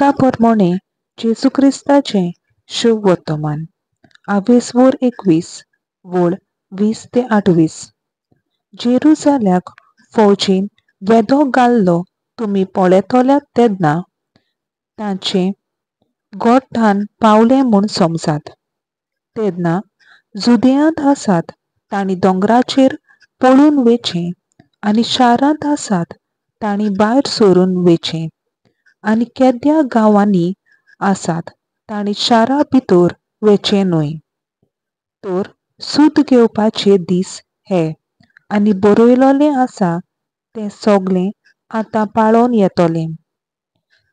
लुका पोरमोणे जेजू क्रिस्ताचें शुभ वर्तमान आवेसवोर 21 वोळ 20 ते 28. जेरुजाल्याक फौजीन वेदो घाल्लो तुमी पळयतल्यात तेन्ना तांचें गोठान पावलें म्हूण समजात. तेन्ना जुदेयांत आसात तांणी दोंगराचेर पळून वेचें आनी शारांत आसात तांणी भायर सरून वेचें आनी केद्या गांवांनी आसात तांणी शारा भितर वेचें न्हय. तर सूद घेवपाचे दीस हे आनी बरयलोलें आसा तें सगलें आतां पाळोन येतलें.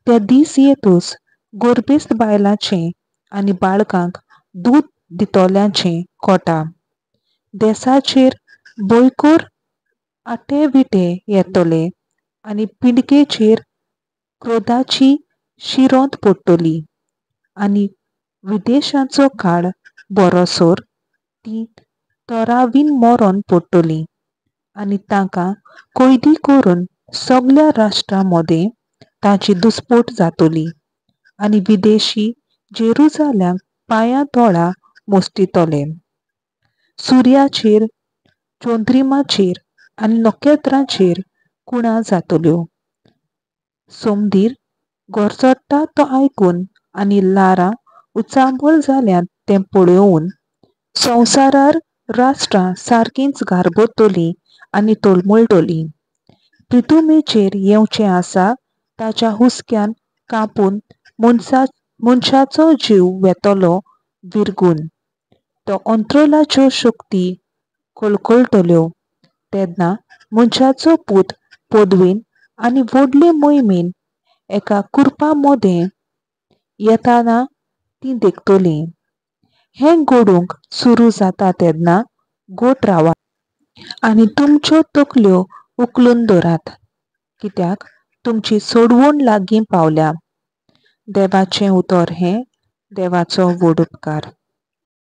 ते दीस येतूच गोरबेस्त बायलांचें आनी बाळकांक दूद दितल्यांचें कोटा. देसाचेर बोयकोर आटे विटे येतले आनी पिंडकेचेर क्रोधाची शिरोंत पडटली आनी विदेशांचो काळ बरोसर ती तोरावीन मरोन पडटली आनी तांकां कैदी करून सगल्या राष्ट्रां मदें ताची दुस्पोट जातली आनी विदेशी जेरुजाल्यांक पांयां तोळा मोस्टितले. सुर्याचेर, चंद्रिमाचेर आनी नखेत्रांचेर कुणा जातल्यो. सोमदीर गरजता तो आयकून आनी ल्हारां उचांबळ जाल्यांत तें पळोवन संवसारार राष्ट्रां सारकींच घारबतलीं आनी तळमळटलीं. प्रितुमेचेर येवचें आसा ताच्या हुस्क्यान कांपून मनशाचो जीव वेतलो विरगून. तो अंत्रोलाच्यो शक्ती कळकळटल्यो. तेन्ना मनशाचो पूत पदवीन आनी व्हडले मोहिमेन एका कुरपा मदें येताना तीं देखतलीं. हें घडूंक सुरू जाता तेन्ना गोट रावात आनी तुमच्यो तकल्यो उखलून धरात, कित्याक तुमची सोडवण लागीं पावल्या. देवाचें उतर हें देवाचो व्हड उपकार.